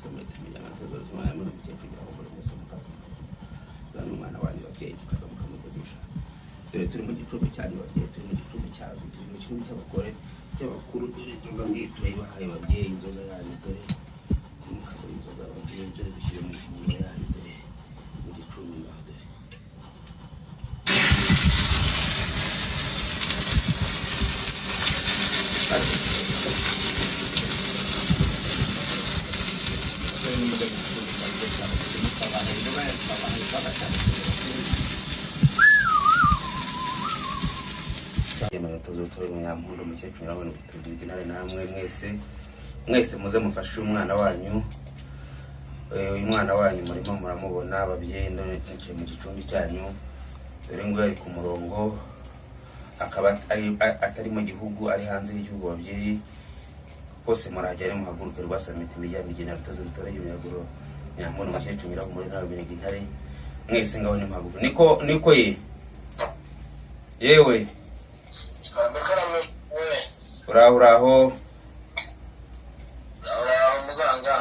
Rwasamete imiryango y'umwana mukecuru aho mwese mukazana umwana wanyu babyeyi mukaza mukamuvugisha. Dore turi mu gicumbi cyanyu babyeyi, turi mu gicumbi cyanyu, turi mu gicumbi cy'abagore cy'abakuru. Dore inzoga ngiyi turayibahaye babyeyi, inzoga yanyu dore mukabura inzoga babyeyi, dore dushyire mu ifunguro yanyu, dore mu gicumbi ngaho dore. Munyampuro mukecuru nawe intare namwe mwese mwese muze mufashe umwana wanyu. Uyu mwana wanyu murimo muramubona ababyeyi, nicaye mu gicumbi cyanyu, dore ngo ari ku murongo, akaba atari mu gihugu, ari hanze y'igihugu. Ababyeyi bose murahagera muhaguruke. Rwasamite imiryango igena rutozo rutoreye imiyaguro Nyampuro mukecuru nyirahumure nawe binega intare, mwese ngaho nimuhaguruke. Niko niko ye yewe, uraho uraho. Uraho muganga.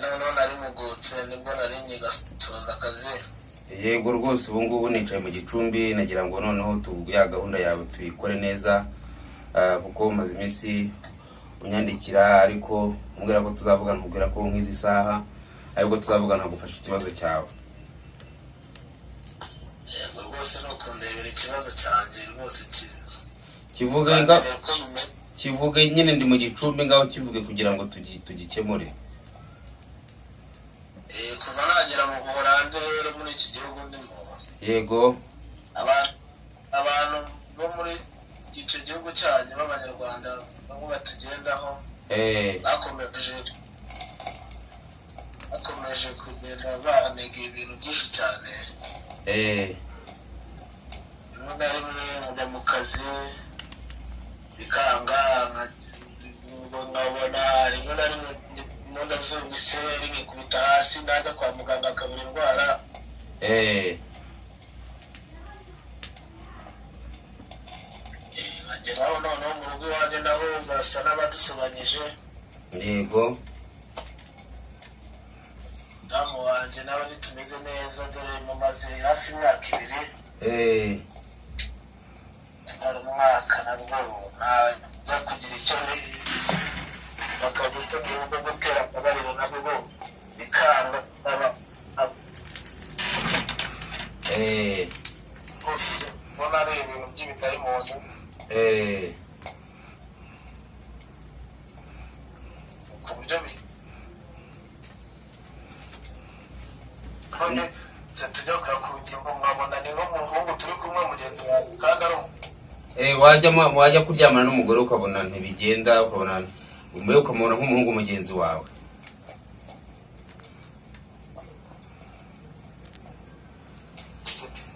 Noneho nari mugutse nibwo nari ngigasoza akazi. Yego rwose, ubu ngubu nicaye mu gicumbi, nagira ngo noneho ya gahunda yawe tuyikore neza, kuko umaze iminsi unyandikira ariko umbwira ko tuzavugana, nkubwira ko nk'izi saha ariko tuzavugana gufasha ikibazo cyawe. Yego rwose, ni ukundebera ikibazo cyanjye rwose. Kivuge kivuge nyine, ndi mu gicumbi, ngaho kivuge kugira ngo tugikemure. Kuva nagera mu Buholandi rero, muri iki gihugu ndimo, yego, abantu bo muri icyo gihugu cyanyu b'Abanyarwanda bamwe batugendaho, bakomeje kugenda banega ibintu byinshi cyane. Rimwe na rimwe nkajya mu kazi bikanga, nkabona rimwe na rimwe ndimo ndazunga isereri nkikubita hasi, najya kwa muganga akabura indwara. Nkageraho noneho mu rugo iwanjye naho barasa n'abadusobanyije. Yego. Umudamu wanjye nawe ntitumeze neza, dore mumaze hafi imyaka 2, tumara umwaka nabwo ntajya kugira icyo bakagutegura bwo gutera akabariro nabwo bikanga. Rwose mbona ari ibintu by'ibidayimoni. Ku buryo none tujya kure ku ngingo nkabona ni nk'umuhungu turi kumwe mugenzi wanjye kandi ari Wajya kuryamana n'umugore ukabona ntibigenda, ukabona umwe ukamubona nk'umuhungu mugenzi wawe.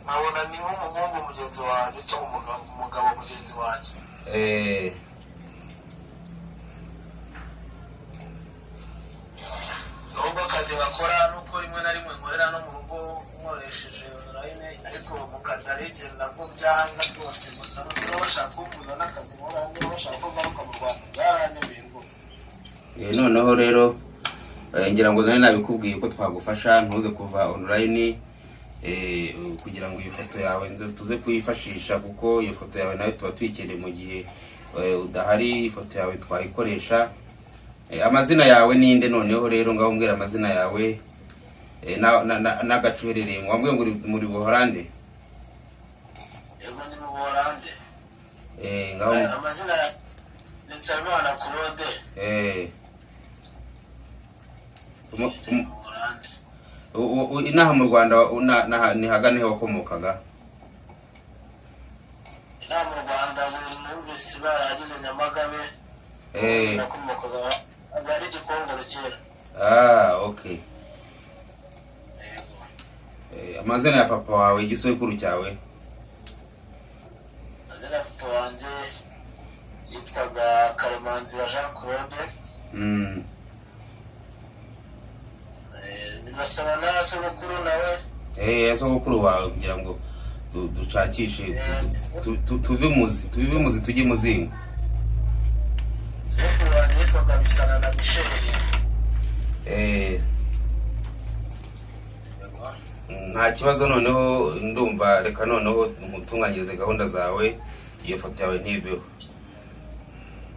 Nkabona ni nk'umuhungu mugenzi wanjye cyangwa umugabo mugenzi wanjye. Nubwo akazi bakora nuko rimwe na rimwe nkorera no mu rugo nkoresheje online, ariko mu kazi hari igihe nabwo byanga rwose, niba bashaka kumpuza n'akazi nkora, niba bashaka ko ngaruka mu Rwanda, byaranyobeye rwose. Noneho rero ngira ngo nari nabikubwiye ko twagufasha ntuze kuva online, kugira ngo iyo foto yawe tuze kuyifashisha, kuko iyo foto yawe nayo tuba tuyikeneye mu gihe udahari, ifoto yawe twayikoresha. Amazina yawe ninde? Noneho rero ngaho mbwira amazina yawe n'agace uherereyemo. Wambwiye ngo uri muri Buholande? Yego, ndi mu Buholande. Ngaho Amazina ni Nsabimana Claude. Ndi mu Buholande. Inaha mu Rwanda ni hagana he wakomokaga? Inaha mu Rwanda numvise barahageze Nyamagabe. Nakomokaga ari Gikongoro kera. Ah, okay. Yego. Amazina ya papa wawe, igisekuru cyawe? Amazina ya papa wanjye yitwaga Karemanzira Jean Claude. Binasaba na sogokuru nawe. Sogokuru wawe kugira ngo ducakishe tuve muzi tujye muzingo. Sogokuru wanjye yitwaga Yitwaga Bisana na Michel. Yego. Nta kibazo. Noneho ndumva reka noneho nkutunganyirize gahunda zawe, iyo foto yawe ntiveho.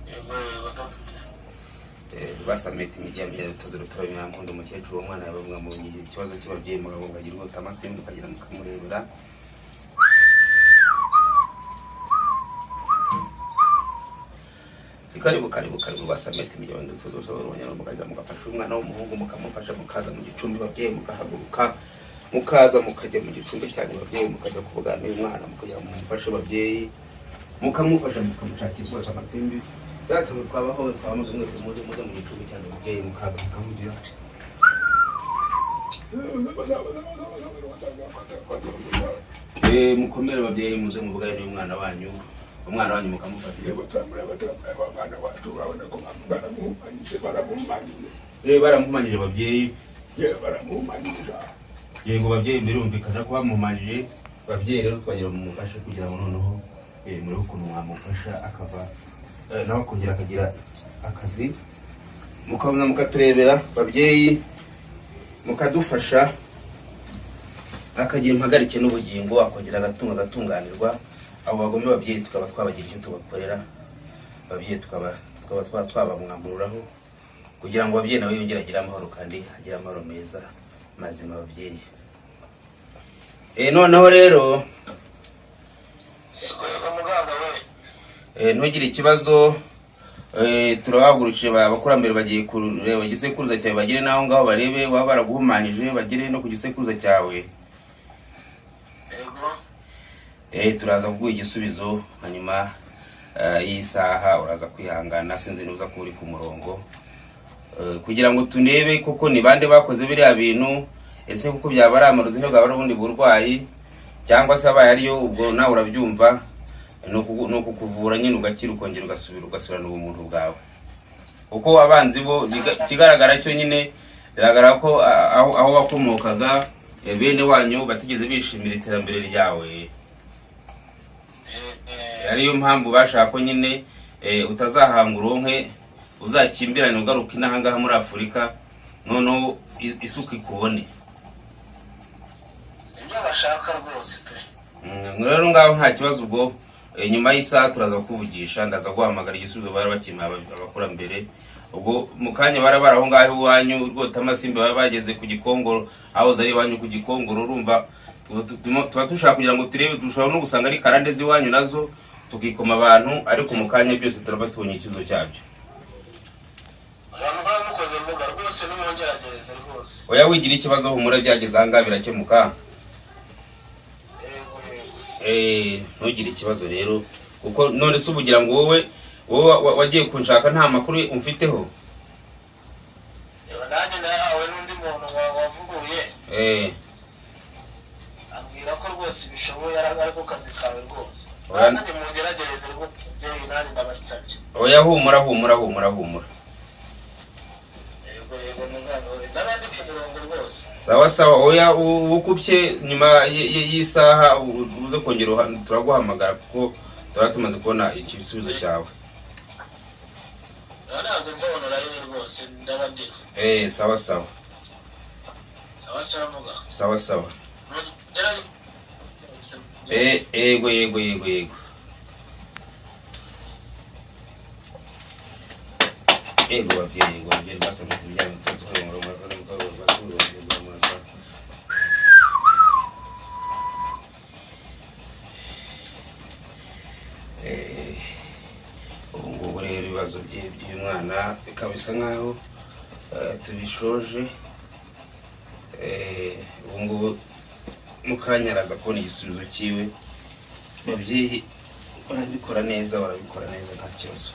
Yego, dogiteri. Basamete imijyi ya tuzi rutura nyankunda umukecuru w'umwana yabavuga mu ikibazo cy'ababyeyi mugabo bagira ubutamasimbi mukagira mukamurebera. Karibu, karibu, karibu. Basamete imijyi ya tuzi rutura mukajya mugafasha umwana w'umuhungu, mukamufasha, mukaza mu gicumbi ababyeyi, mukahaguruka mukaza mukajya mu gicumbi cyanyu ababyeyi, mukajya kuvugana n'uyu mwana, mukajya mumufashe ababyeyi, mukamufasha, mukamushakira rwose amasimbi byatumye twabaho twabamaze. Mwese muze, muze mu gicumbi cyanyu ababyeyi, mukaza mukamugira. Mukomere ababyeyi, muze muvugane n'uyu mwana wanyu, umwana wanyu mukamufata. Abana bacu urabona ko baramuhumanyije, baramuhumanyije. Baramuhumanyije ababyeyi. Baramuhumanyije. Yego babyeyi, birumvikana ko bamuhumanyije. Babyeyi rero, twagira mumufashe kugira ngo noneho murebe ukuntu mwamufasha akava nawe akongera akagira akazi, mukabona mukaturebera babyeyi, mukadufasha akagira impagarike n'ubugingo, akongera agatunga agatunganirwa. Abo bagome babyeyi tukaba twabagira icyo tubakorera babyeyi, tukaba twabamwamururaho kugira ngo ababyeyi nawe yongere agire amahoro kandi agire amahoro meza mazima ababyeyi. Noneho rero Yego, muganga we. Ntugire ikibazo. Turabahagurukije abakurambere, bagiye kureba igisekuruza cyawe, bagere n'aho ngaho barebe baba baraguhumanyije, bagere no ku gisekuruza cyawe. Yego. Turaza kuguha igisubizo hanyuma y'isaha. Uraza kwihangana, sinzi niba uza kuba uri ku murongo, kugira ngo tunebe koko ni bande bakoze biriya bintu. Ese kuko byaba ari amarozi, ntibwaba ari ubundi burwayi, cyangwa se abaye ariyo, ubwo nawe urabyumva, ni ukukuvura nyine ugakira, ukongera ugasubira ugasubirana ubumuntu bwawe. Kuko abanzi bo ikigaragara cyo nyine biragaragara ko aho wakomokaga, bene wanyu batigeze bishimira iterambere ryawe, ariyo mpamvu bashaka ko nyine utazahanga uronke, uzakimbirane ugaruka inaha ngaha muri Afurika, noneho isuka ikubone. Ibyo bashaka rwose pe. Rero ngaho nta kibazo. Ubwo nyuma y'isaha turaza kukuvugisha, ndaza guhamagara. Igisubizo bari bakimpaye abakurambere. Ubwo mu kanya bari aho ngaho iwanyu rwota amasimbi, baba bageze ku Gikongoro, aho ari iwanyu ku Gikongoro. Urumva tuba dushaka kugira ngo turebe, dushobora no gusanga ari karande z'iwanyu nazo tukikoma abantu, ariko mu kanya byose turaba tubonye ikibazo cyabyo. Abantu baba mukoze mbuga rwose, nimwongeragereze rwose. Oya, wigira ikibazo, humura, byageze aha ngaha birakemuka. Yego. Ntugire ikibazo rero, kuko none se ubugira ngo wowe wagiye kunshaka nta makuru umfiteho? Yego, nanjye nayahawe n'undi muntu wavuguye, ambwira ko rwose bishoboye, ariko kazi kawe rwose. Oya. Nanjye mungeragereze rwose mubyeyi, nanjye ndabasabye. Oya, humura, humura, humura, humura. Yego, muganga we, ndaba ndi ku murongo rwose. Sawa sawa. Oya, ukupye nyuma y'isaha uze kongera turaguhamagara, kuko tuba tumaze kubona igisubizo cyawe. Ndaba ntabwo mva online rwose, ndaba ndiho. Sawa sawa. Sawa sawa, muganga. Sawa sawa. Mungerageze. Yego, yego, yego, yego, yego babyeyi, yego babyeyi, basabye ibijyanye ubu ngubu rero ibibazo by'uyu mwana bikaba bisa nkaho tubishoje. Ubu ngubu mu kanya araza kubona igisubizo cyiwe. Babyeyi barabikora neza, barabikora neza, nta kibazo.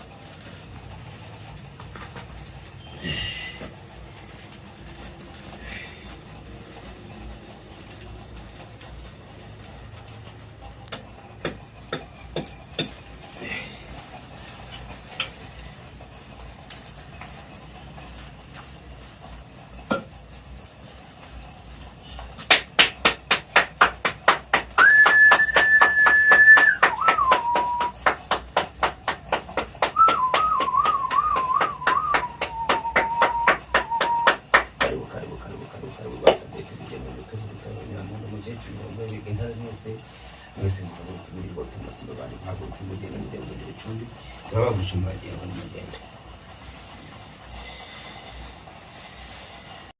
Mwese muhaguruke muri rwose, masiba bari muhaguruke mugende mugende mugende gicumbi, turabagusha muragenda mugende.